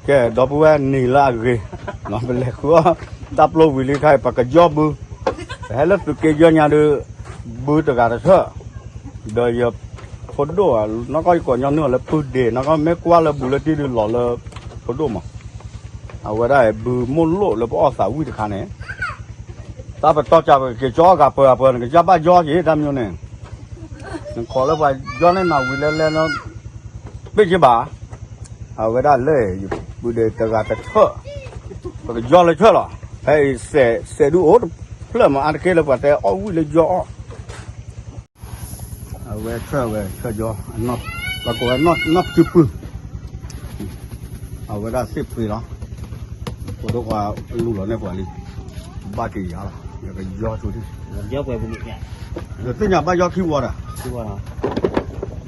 ကဲ ဒီပုၢ်ဝဲၢ်နံၤလၢအဂ့ၤ, ပလဲၤဃုအီၣ်တၢ်ပျိဝံၤလံခါအံၤ ပကယီၢ်ဘု, ပဟဲလၢသုးက့ယီၢ်ညါဒီး ဘုတဂၤတထၢၣ်, ဒီးယဖိဒိၣ်, နီၢ်ကီၢ်ယကိးညီနုၢ်အီၤလၢပုၢ်ဒ့, နီၢ်ကီၢ်မ့ၢ်ကွၢ်လၢဘူးလၢတံၢ်ဒုးလီၤလၢဖိဒိၣ်မး, အဝဲဒၣ်ဘုမိၢ်လိၣ်လၢပအီၣ်သးဝံၣ်တခါန့ၣ်, တၢ်ပတီၢ်ကပက့ၤကၠီအီၣ်ဂၤပၢၤဂၤပၢၤ နကစၢ်ဘၣ်ယီၢ်က့ၤတၢ်မညိန့ၣ် နခိးလၢပှၤယီၢ်န့ၢ်နၤဝံၤလဲလဲ ပ့ၢ်က့ၤဘၣ်, အဝဲဒၣ်လၢ ပုၢ်ဒ့တဂၤတထၢၣ်, ပကယီၢ်လၢဆၢၣ်လီၤ, ဖဲအံၤစဲးဒုးအိၣ်တဖျၢၣ်မး အါတက့ၢ်လၢပှၤတဲအီၣ်ဝံၣ်လၢယီၢ်အီၣ် အဝဲဆၢၣ်ဝဲဆၢၣ်ယီၢ်, ပကိးဝဲနီၢ်စုပုၢ်, အဝဲဒၣ်သ့ၣ်ဖှ့လီၤ, ပဒိၣ်ခွါလူလီၤန့ၢ်ပှၤလံ, ဘၣ်က့ၤယၤလီၤ, ယကယီၢ်ဆိဒံး, ယသ့ၣ်ညါဘၣ်ယီၢ်ခံဝီဒီး,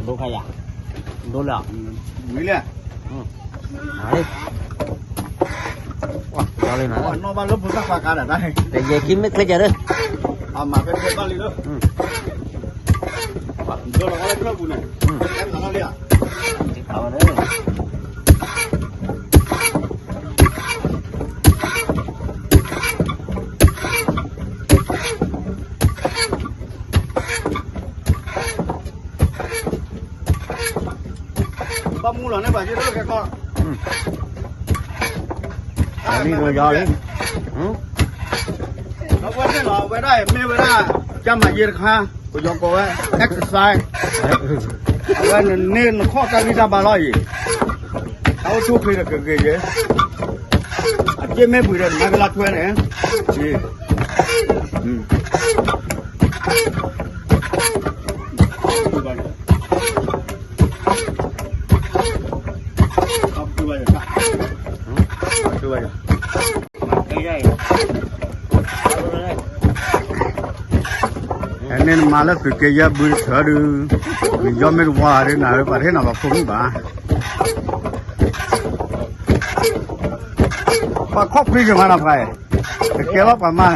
ဒိခါယၤ, ဒိလၢ, မ့ၢ်လဲၣ် နီၢ်ဘၣ်လၢဖိသၣ်ခွါကါဒီးတၢ်, တယဲၢ်ခံမ့ၢ်ချ့ကဲဒီး, အမၤဖဲဖဲဘၣ်လံလၢ, ဒိလီၤဝဲလၢဖျၢၣ်ပူၤန့ၣ်, ဘၣ်မူလီၤန့ၢ်ပှၤက့ၤလၢခဲကီၢ်, အဝဲန့ၣ်လီၤ, အဝဲဒၣ်မ့ၢ်ဝဲဒၣ် ကျန်းမာရေးတခါ, ပယီၤကိးဝဲ exercise, အဝဲန့ၣ်နခီၣ်တၢ်ဂံၢ်တၢ်ဘါလီၤအံၤ, တၢ်အိၣ်ဆူၣ်ချ့ဒီးကဂ့ၤက့ၤ, အစ့မ့ၢ်ဘှံးဒီးနမၤကလါထွဲန့ၣ်, န့ၣ်နမၤလၢသုးက့ယဲၢ်ဘုတထၢၣ်ဒုး, နယီၢ်မ့ၢ်တဝါဒုး နၤပှၤတဟ့ၣ်နၤပှၤဖိမုၣ်ဘၣ်, ပှၤခီၣ်ဖံးက့ၤမးနီၤဖး, တကဲလီၤပှၤမါ,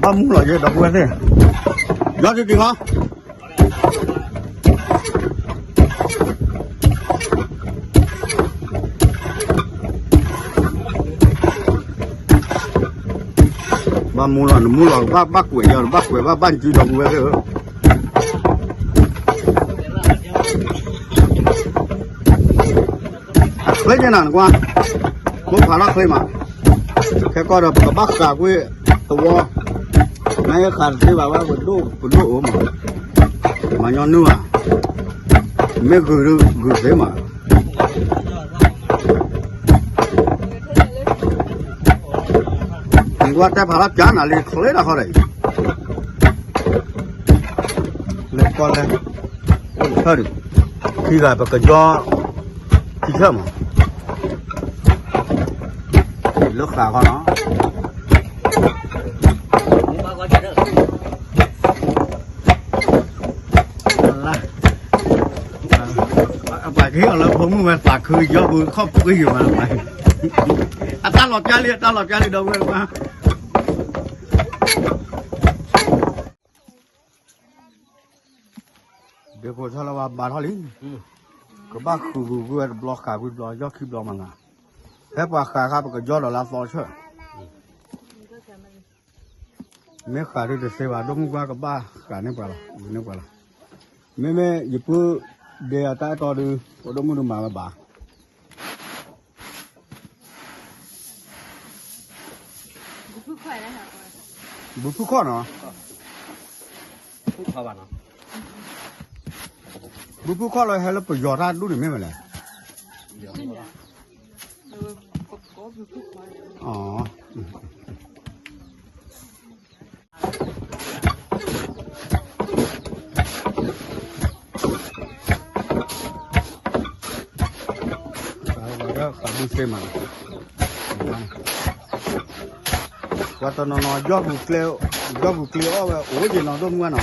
ဘၣ်မူလီၤယဲဒီပုၢ်ဝဲၢ်သ့ၣ်, ယီၢ်က့ၤက့ၤလီၤ ဘၣ်မူလီၤ နမူလီၤ ဘၣ်ဘၣ်ကွဲးယီၤ ဘၣ်ကွဲးဘၣ်ဘၣ်နစုဒီပုၢ်ဝဲၢ်သ့ၣ်ဧၢ, အချ့က့ၤနၤနကွၢ်, ဖိဖးထီၣ်ချ့မး, ခဲကီၢ်ဒီးပကဘၣ်ဃးကွံာ်သဝီ, နယဃးတသ့ဘၣ်ဝဲ ပဒိၣ်ပဒိၣ်အိၣ်မး, မၤညီနုၢ်ဧါ, မ့ၢ်ဂုာ်ဂုာ်သ့မး နကွၢ်တဲဖးထီၣ်ကၢနၤလံ ချ့တၢ်ဃီဒီးအံၤ, လဲၤကီၢ်လဲၤ, အိၣ်တထၢၣ်ဒံး, ခံဂၤပကယီ ခံဆၢၣ်မး, လၢဃာ်ခီနီၤ, ပှၤကဟ့ၣ်အီၤလၢဖိမုၣ်ဝဲသးခုယီၢ်ပူၤ ခီၣ်ပူၤကယုာ်မး, အတၢ်လီၤပျၢ်လံ အတၢ်လီၤပျၢ်လံ ဒီပုၢ်ဝဲၢ် ဒ့ဖိဆီလၢဝဲဘါထီၣ်လံ, ကဘၣ်ဃုာ်ဂုာ်ကွံာ်ဝဲတဘျီ ဃာ်ကွံာ်တဘျီ ယီၢ်ခံဘျီမးနၤ, ဖဲပှၤဃာ်ခါ ပကယီၢ်ဒီးလၢအသီဆၢၣ်, မ့ၢ်ဃာ်ဒုးတသ့ဘၣ် ဒိၣ်မုၢ်ကွၢ်ကဘၣ်ဃာ်န့ၢ်ပှၤလီၤ န့ၢ်ပှၤလီၤ, မ့မ့ၢ်ယပုၢ်ဒ့အတၢ်အဲၣ်တီဒုး ပဒိၣ်မုၢ်ဒုးမၤဝဲဘၣ် ဘုဖုခီၣ်နီၤ, ဘုဖုခီၣ်လၢဟဲလၢပယီၤတၢ်ဒူၣ်န့ၣ်မ့ၢ်မနုၤလဲၣ်, ဃာ်ဘုသ့မး, ပှၤတနီၤနီၤ ယီၢ်ပူၤကျဲအီၣ်ဝဲ အိၣ်ယံာ်နီၤ ဒိၣ်မုၢ်ဝဲနီၤ,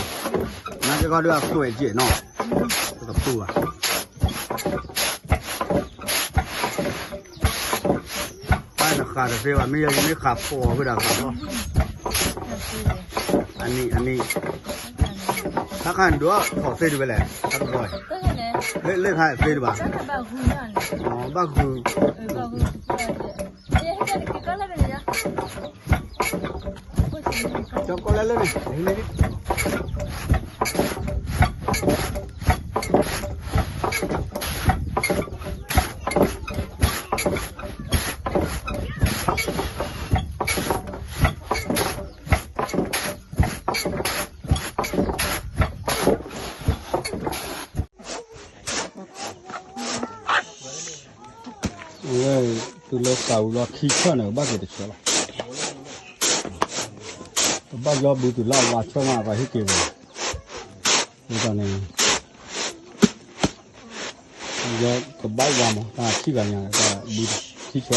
နာ်က့ခီဒုးအသွဲၣ်ကဲနီၤ, တကပူၤဘၣ် ပၢ်နဃာ်တသ့ဘၣ် မ့ၢ်ယမ့ၢ်ဃာ်ဖှီၣ်ဝဲဒၣ်ဃာ်လီၤ, အနံၣ်အနံၣ်, တၢ်ခါန့ၣ်ဒုးထီၣ်သ့ဒံးဝဲလဲၣ်, တၢ်တဘျီလဲၣ်, လၢခါသ့တဘၣ်, ဘၣ်ဃုာ်, ကၠီကီၢ်လဲၣ်လၢန့ၣ် ဝဲ, တုၤလၢသးဝံၤလီၤခံဆၢၣ်န့ၣ် ကဘၣ်က့ၤတဆၢလီၤ, ကဘၣ်ယီဘုတုၤလၢအဝါဆၢၣ်မး ပှၤဟ့ၣ်က့ၤဝဲ, ဒ်သိးန့ၣ် ယကဘၣ်ဝါမး တၢ်ခံဂၤညါ တၢ်ဘုခံဆၢလီၤ, ကဲထီၣ်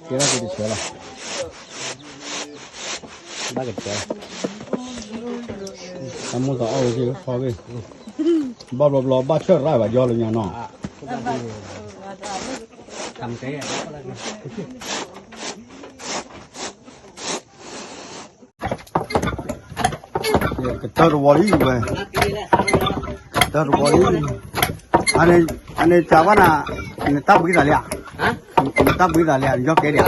က့ၤတဆၢလီၤ, ဘၣ်က့ၤတဆၢလီၤ, တၢ်မိၣ်သးအီၣ်ဝဲက့ၤဖီက့ၤ, ဘၣ်ဘျီဘျီဘၣ်ဆၢၣ်ရၣ်ဘၣ်ယီလၢညါနီၤ ကတၢၢ်တဝီလံဝဲ, ကတၢၢ်တဝီလံ, အန့ၣ်, အန့ၣ်ကၢ်ဘၣ်နၤ, နတၢ်ဘှံးသးလံဧါ, နတၢ်ဘှံးသးလံဧါ, နကၠီကဲဒံးဧါ,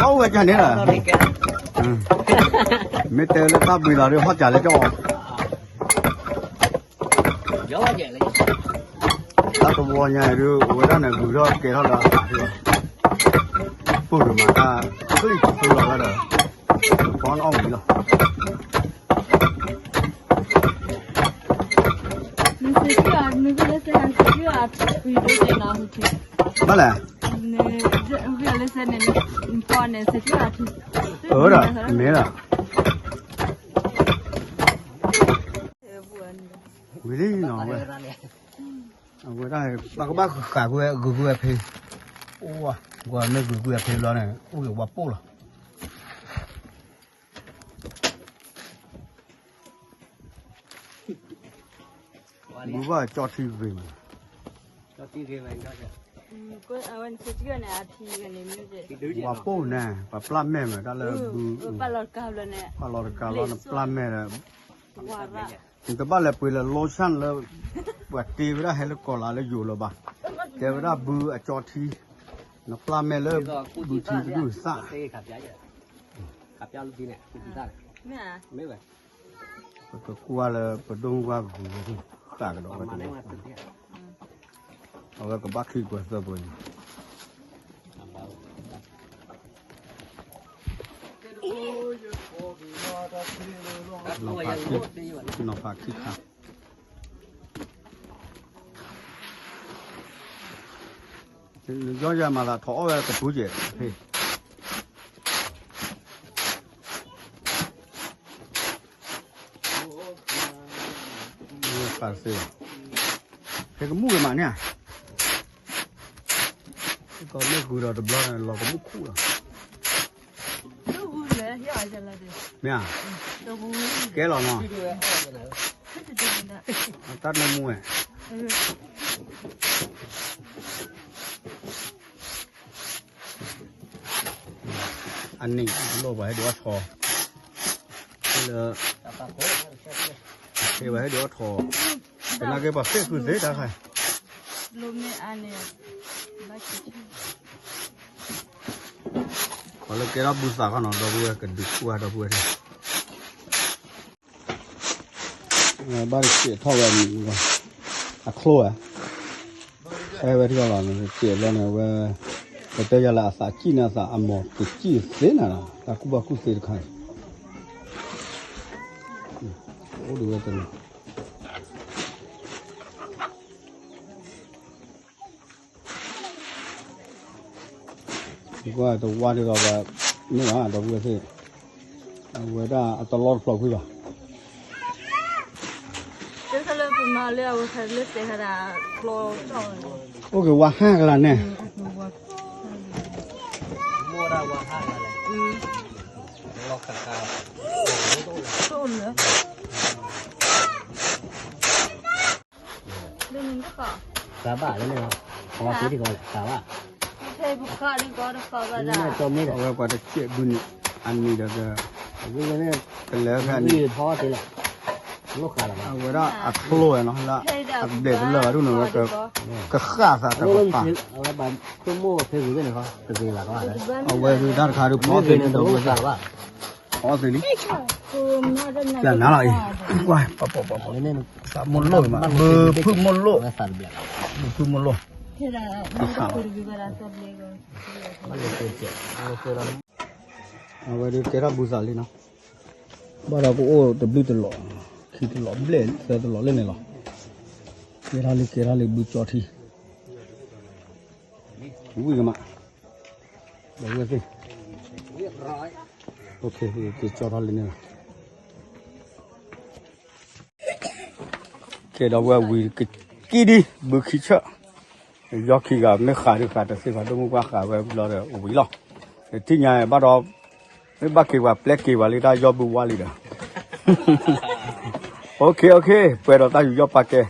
အဝဲကန့ၣ်လီၤ, မ့ၢ်တဲလၢတၢ်ဘှံးသးဒီးဟီၣ်ကၢ်လၢကၠီ တၢ်တဝီညါအံၤဒုး အဝဲဒၣ်န့ၣ် ဂုၤထီၣ်ကဲထီၣ်လၢအသးလီၤ, ပိၢ်ကမၤတၢ်ချံၣ်သူလီၤဝဲဒီး ဖီနအီၣ်ဝံၤလီၤ, ဘၣ်လဲၣ်, အဝဲဒၣ်မ့ၢ်လီၤ ဝံၤလံနီၤဝဲ, အဝဲဒၣ် ပှၤကဘၣ်ဃုဃာ်ကွံာ်ဝဲ ဂုာ်ကွံာ်ဝဲဖဲ, အိၣ်ဝဲ, ကွၢ်မ့ၢ်ဂုာ်ကွံာ်ဝဲဖဲဘျီန့ၣ် အိၣ်က့ၤဝါပိၢ်လီၤ, ဂုာ်ဘၣ်ကၠီထံဂ့ၤမး, ဝါပိၢ်န့ၣ် ပှၤပျၢ်မဲာ်မး တၢ်လၢဘု, ပာ်လီၤတကးဘျီန့ၣ် ပျၢ်မဲာ်ဒီး နတဘၣ်လဲၤပှ့ၤလၢ lotion လၢ ပှၤတ့ဝဲဒၣ်ဟဲလၢကီၢ်လါလၢယိာ်လၢၤဘၣ်, ကဲဝဲဒၣ်ဘုအကၠီထံ, နပျၢ်မဲာ်လၢ ဘုထံတဒူၣ်သၣ်, ပကကွၢ်လၢပဒိၣ်မုၢ်ဝါပူၤ ဃာ်ကဒီးဝဲတဝီ, အဝဲကဘၣ်ခံကွဲးသၢပှဲၤန့ၣ် နီၤဖးခံခါ, ယီယၤမၤသးထီၣ်အီၣ်ဝဲကပူၤကဲး, ဖဲကမူၣ်ကမးန့ၣ်ဧါ, ကီၢ်မ့ၢ်ဂုၤဒီးတဘျီန့ၣ် လီၤကမူၣ်ခူၣ်လီၤ, မ့ၢ်ဧါ, ကဲလီၤနီၤ, တၢ်နၢမူဝဲ အန့ၣ် လိၣ်ပှၤဟဲဒုးအီၣ်ထီၣ်, လၢ, ဟဲပှၤဟဲဒုးအီၣ်ထီၣ်, သနာ်က့ပှၤဃ့ၢ်ဃုာ်သ့တၢ်ခါ, ပှၤလၢကဲထီၣ်ဘုသးခီနီၤ ဒီပုၢ်ဝဲၢ်ကဒုးကွၢ်ဒီပုၢ်ဝဲၢ်န့ၣ် ဘၣ်တစဲးထီၣ်ဝဲအမံၤ, အချိၣ်ဝဲ, ဟဲဝဲထံၣ်လီၤ စဲးဘျီန့ၣ်ဝဲ, ပတဲယၤလၢအသးကံၣ်န့ၣ် အသးအမီၤကစံၣ်သ့နၤလီၤ တၢ်ကူၣ်ဘၣ်ကူၣ်သ့တခါအံၤ, အိၣ်ဒံးဝဲတနီၤ ကွၢ်တဝါဒ်သိးပှၤ, မ့ၢ်ဘၣ်ဒီပုၢ်ဝဲၢ်သ့ၣ်, အဝဲဒၣ်အတလီတဖျီကွံာ်ဘၣ်, အိၣ်က့ၤဝါဟၣ်ကလါန့ၣ်, ဘၣ်လၢန့ၣ်လီၤ, အဝဲပှၤတစဲးဘုန့ၣ်, အနံၤဒီး, ကလဲၤဖဲအနံၤ, အဝဲဒၣ်အချိၣ်ဝဲနီၤလၢ အဘျဲၣ်တလၢာ်ဘၣ်ဒ်န့ၣ်ဝဲ ကဃၣ်သးတကပၤ, အဝဲဒုးတၢ်တခါဒုးဖီသ့ၣ်လံဒီးဝဲသ့ၣ်, ဖီသ့ၣ်လံ, နၤလီၤအံၤ, သးမိၢ်လိၣ်မး ဘုဖုမိၢ်လိၣ်, ဘုဖုမိၢ်လိၣ်, အဝဲဒုးကဲထီၣ်ဘုသးလံနီၤ, ဘၣ်ဒီးကအိၣ်တဘျုးတလီၢ်, ခံတလီၢ်ဘျဲၣ်သၢတလီၢ်လၢန့ၣ်လီၤ, ကဲထီၣ်လံကဲထီၣ်လံဘုကၠီထံ, ဝံၣ်ကမး, ဒီးဝဲသ့ၣ်, ကဲထီၣ်လံန့ၣ်လီၤ, ကဲဒီးဝဲဝံၤကကံဒံ ဘုခံဆၢၣ်, ယီခံဂၤမ့ၢ်ဃးဒုးဃးတသ့ဘၣ် ဒိၣ်မုၢ်ပှၢ်ဃးဝဲဘျီဒီးဝံၤလီၤ, တထံၣ်ညါဘၣ်ဒီး, မ့ၢ်ဘၣ်က့ၤပှၤပျဲက့ၤပှၤလံတၢ်ယီၢ်ဘုဝါလံဒီး, အိၣ်ခ့အိၣ်ခ့ ပှဲၤဒီးတၢ်ယူးယီၣ်ပာ်ကဲ